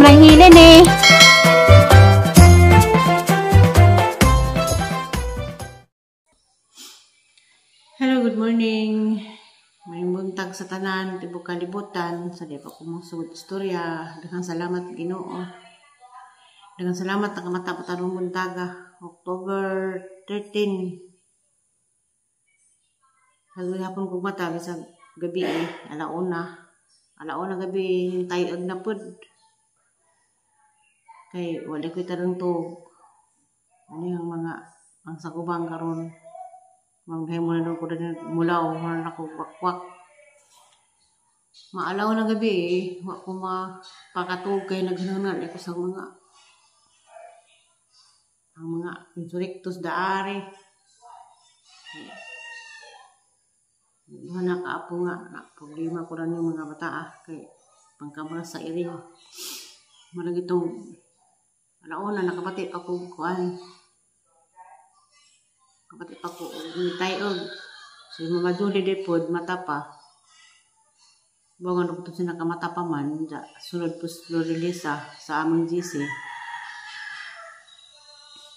Lang hilin eh. Hello, good morning. May buntag sa tanan, tibok kalibutan, sa di pa ko mosugod istorya. Daghang salamat Ginoo. Daghang salamat nakamata pa tarong buntaga. October 13. Hagod hapon kog mata bisag gabi eh, alauna. Alauna gabi tayog na pud. Kay wala ko'y tarong tuog. Ano yung mga ang sakubang karon. Manghay mo na ko din mulaw, mo na ko wakwak. Maalaw na gabi eh, wa ko mapakatug kay naghanangan ako sa mga ang mga insurrectos daari. Duha na kaapo nga na problema ko rin yung mga bata kay pangkamara sa iring. Marag itong alauna nakabati pa ko kuan. Kapatid pa ko, mitayog. So, yung Mama Julie di pod, mata pa. Bago na po siya nakamata pa man, sunod po si Lorelisa sa among GC.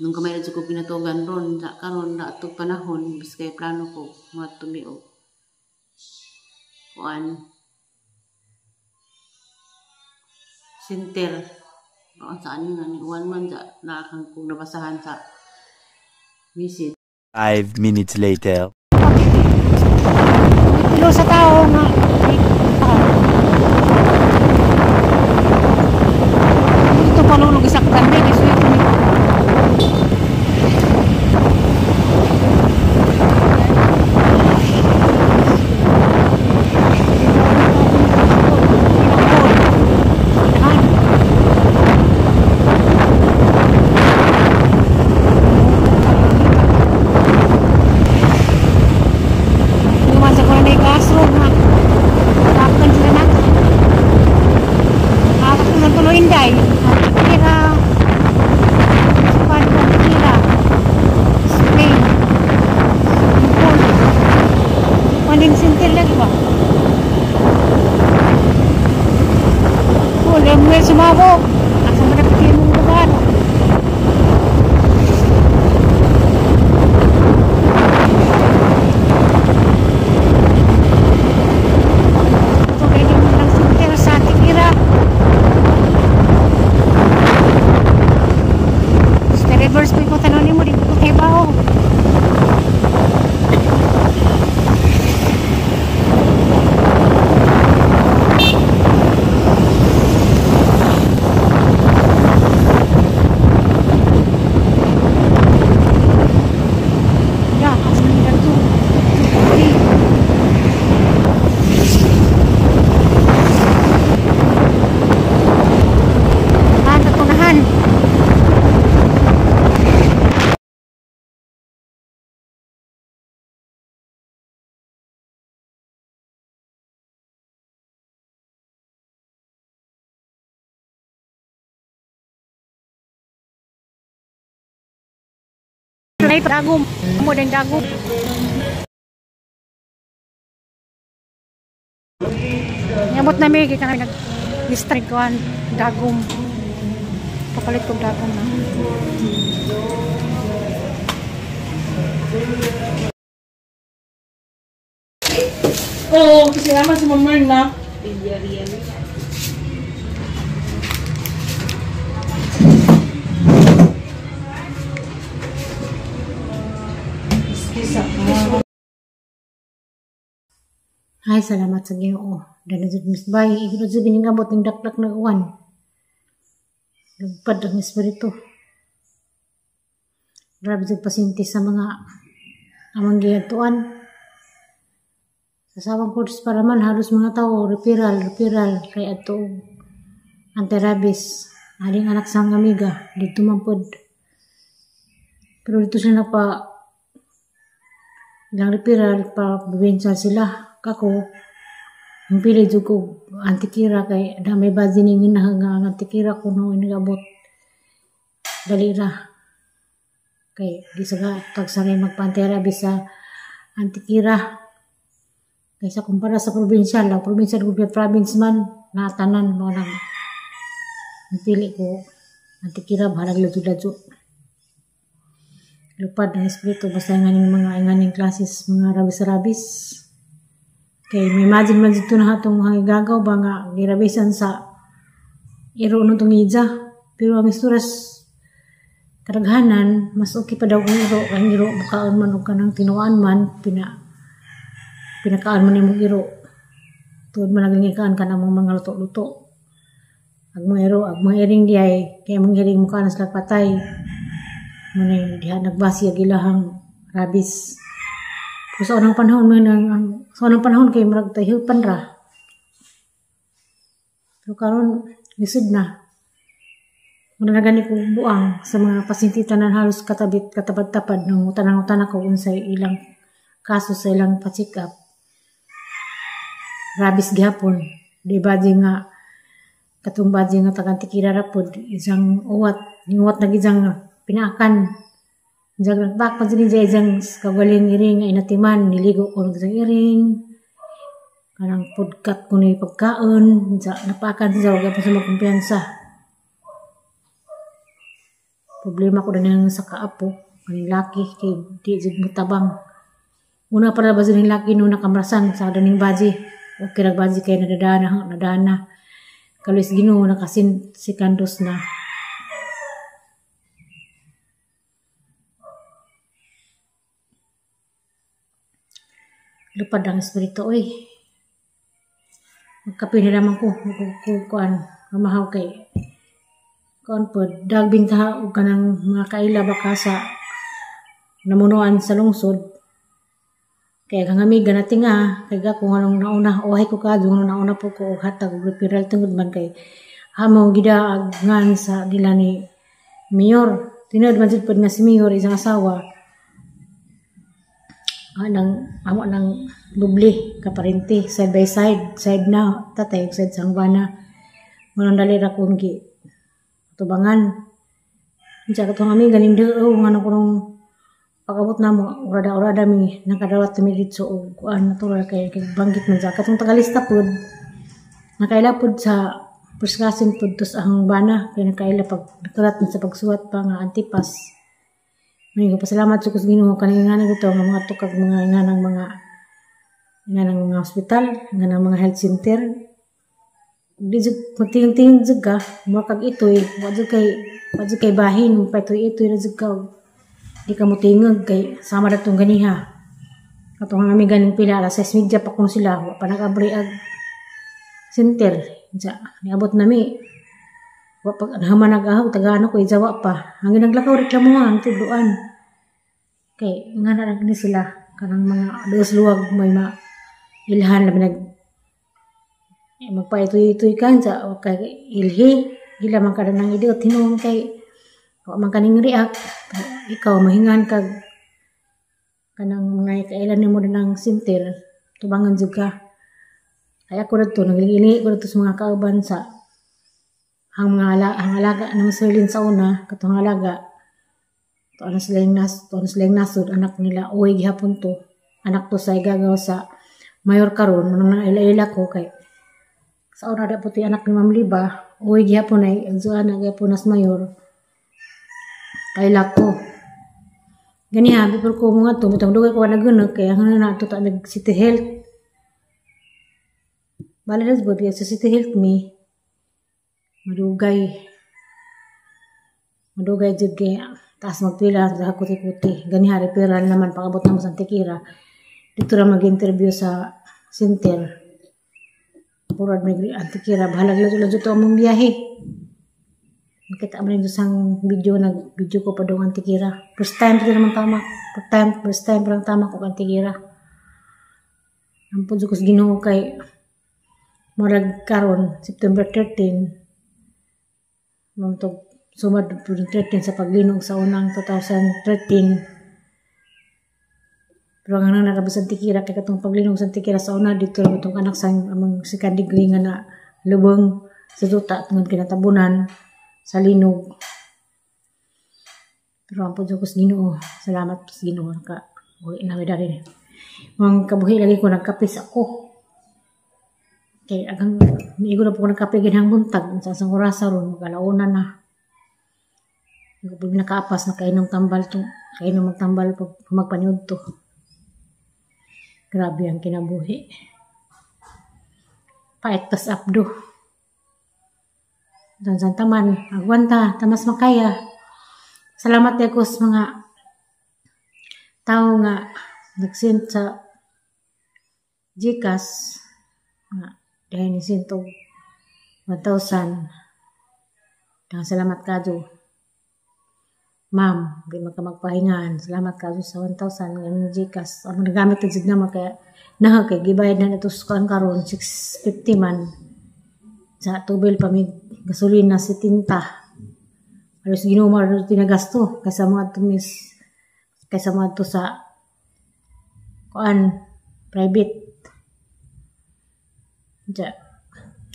Nung kamay na ko pinatugan ron, karon na atong panahon, biskay plano ko, mga tumiog. Kuan. Center. Baka saan yun, uwan man, nakakang kong nabasahan sa message. 5 minutes later. Pilo sa tao nga. Ito palulog sa kande kay suwit ni. Sumabog. Asa man dapat imong lugar? Ito kay di mo lang center sa Tikira. Sa reverse ko tanon nimo di ko kay baho. Ay, dagom. Mo din dagom. Nyabot na mi kay nag district 1 dagom. Papalit kog dagom na. Oo, kasi naman si Ma'am Myrna. Ay, salamat sa Ginoo. Dahil jud Miss Bay, igro jud biningabot ning dakdak na uwan. Nagpad ang espiritu. Grabe jud pasyente sa mga amang giadtuan. Sa sawang course para man halos mga tao referral kay adto anti-rabies. Aling anak sa amiga didto man pod. Pero dito sila nagpa ilang referral pa probinsya sila. Kako ang pili jud ko antikira kay damay budget ning nga antikira kuno inigabot dali ra kay di sa tagsanay magpa-anti-rabies sa antikira kaysa kumpara sa probinsya la probinsya gud province man natanan mo nang Napili ko Antikira bahalag ladyo-ladyo. Lupad ang espiritu basta nganing mga nganing classes mga rabis-rabis. Kay may imagine man dito na hatong mga gagaw ba nga girabisan sa iro no tong ija. Pero ang isturas kadaghanan mas okay pa daw kung iro ang iro bukaon man og kanang tinuan man pinakaan man nimong iro. Tuod man ang gikaan kanang mga luto-luto. Ag mga iro, ag mga iring diay, kaya mga iring mukha na sila patay. Muna diha nagbasi ag ilahang rabis. Pero sa unang panahon, sa unang panahon kay murag tahiupan ra. Pero karon lisod na. Muna na gani ko buang sa mga pasyente tanan halos katabit katabad-tapad nang utanang-utana ko unsay ilang kaso sa ilang pa-check up. Rabis gihapon. Di ba di nga katong badyo nga taga Antikira ra pod isang uwat ninguwat na gijang pinaakan jang nagbak pa din isang kagaling iring nga inatiman niligo ko ng isang iring kanang pudkat ko ni pagkaon sa napakan sa wag pa sa magkumpiyansa. Problema ko din sa kaapo kaning laki kay di jud motabang. Una para ba din laki no nakamrasan sa daning baji. Okay ra baji kay nadadana nadana. Kaluis Ginoo nakasin si kandos na. Lupad ang espiritu oy. Magkape na naman ko kuan mamahaw kay kuan pod dagbing ta og kanang mga kaila baka sa namunuan sa lungsod. Kaya kang amiga na tinga, kaya kung anong nauna, ohay ko ka, kung anong nauna po ko, hatag, referral tungod man kay hamaw gida ngan sa nila ni Mayor. Tinod man jud pod nga si Mayor, isang asawa, anang, amo ng doble, kaparente, side by side, side na, tatay, side sang bana. Manang dali ra kong gi, tubangan. Diya katong amiga, ning deo, nga nang kunong pag-abot na mo, urada-urada mi, nakadawat mi dito og kuan natural kay banggit man sa katong tagalista pod, nakaila pod sa first cousin pod tos ang bana, kay nakaila pag nakalat man sa pagsuwat pa nga antipas. May pasalamat sa Ginoo kaning nga nito nga mga tukag mga nganang mga ospital, nganang mga health center. Di jud magtingin-tingin jud ka, mura kag itoy, wa jud kay bahin, paitoy-itoy ra jud ka. Di ka motingog kay sama datong ganiha. Katong ang amiga ning pila alas 6:30 pa kuno sila, wa pa nag-abri ag center. Diya niabot nami. Wa pa nahaman nag-ahaw tagaan ko ijawa pa. Hangin naglakaw reklamo ang tudloan. Kay nga na ni sila kanang mga dos luwag may ma ilhan labi nag magpaitoy-itoy kan sa kay ilhi ila man kada nang idiot hinuon kay wa man kaning react. Ikaw mahingan kag kanang mga kailan nimo ng center tubangan jud ka. Ay ako radto naglingi ko radto sa mga kauban sa ang mga ang alaga ng Sirlin sa una katong alaga to ana sila yung nas to ana sila yung nasod anak nila uwi gihapon to anak to sa igagaw sa mayor karon manang naila-ila ko kay sa una da puti anak ni Ma'am Liba uwi gihapon ay ana gihapon nas mayor kaila ko. Ganiha, before ko mga to, butang dugay ko nagunag, kaya nga na ito ta mig City Health. Bala na sa City Health mi, madugay. Madugay jud kay taas magpila sa kuti-kuti. Ganiha, referral naman, pakabot na mo sa Antikira. Dito ra mag-interview sa center. Purad may Antikira, bahalag ladyo-ladyo to among biyahe. Makita mo rin sa video, nag-video ko pa doon Antikira. First time ko naman tama. First time parang tama ko Antikira. Ang po ko sa Ginoo kay murag karon September 13. Mamtog sumad 13 sa paglinog sa unang 2013. Pero ang nanarabas sa Antikira kay katong paglinog sa Antikira sa una dito ra itong anak sa among second degree nga na lubong sa duta tungod kinatabunan sa linog. Pero ang po sa Ginoo, salamat sa Ginoo naka uwi na mi diri. Mga kabuhi lagi ko nagkapis ako. Kay agang niigo na po ko nagkape ginhang buntag sa asang orasa ron, mag-alauna na. Hindi ko po nakaapas na kainom tambal to. Kainom magtambal pag magpaniud to. Grabe ang kinabuhi. Pait tas abdo. Dan sa taman, agwanta, tamas makaya. Salamat ko sa mga tao nga nagsend sa GCash nga dahil ni send og 1,000. Daghang salamat kadyo. Ma'am, di man ka magpahingahan. Salamat kadyo sa 1,000 nga imong GCash. Ang nagamit na jud naman kaya na kay gibayad na nato sa kuan karon 650 man. Sa tubil pa may gasolina 70. Alos Ginoo man tinagasto kaysa mga tumis kaysa mga to sa kuan private. Ja,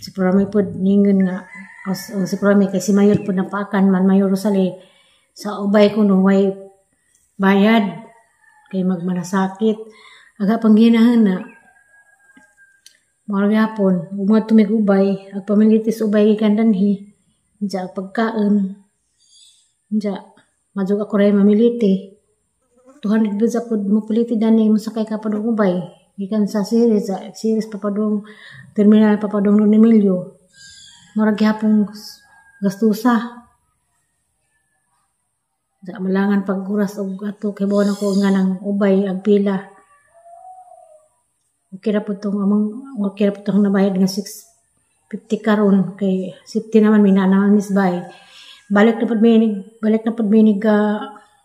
si Prami pod ningon nga os, si Prami kay si Mayor pod napakan man, Mayor Rosale, sa Ubay ko no way bayad kay magmalasakit aga pangginahan na mao gyapon ug mga tumig Ubay ag pamilitis Ubay gikan danhi ja pagkaon ja madug ako ray mamiliti 200 bills pod mo piliti dani mosakay ka padung Ubay gikan sa Ceres, sa Ceres papadung terminal, papadung Don Emilio, murag gihapon gastusa. Sa malangan pag oras og ato kay buwan ako nga nang Ubay ang pila. Okay ra pud tong among, okay ra pud tong nabayad nga 650 karon kay safety naman mi na naman miss bay. Balik na pud mi nig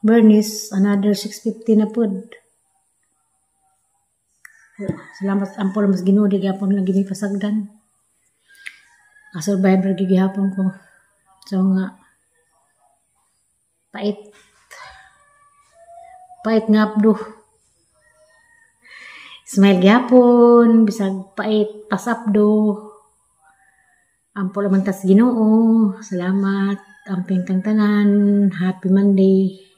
Bernice, another 650 na pud. Salamat ampol mas Ginoo, di gyapon lang gini pasagdan. Ka-survivor gihapon ko. So nga pait. Pait nga abdo. Smile gyapon bisag pait pasapdo. Ampo man tas Ginoo. Salamat. Amping tang tanan. Happy Monday.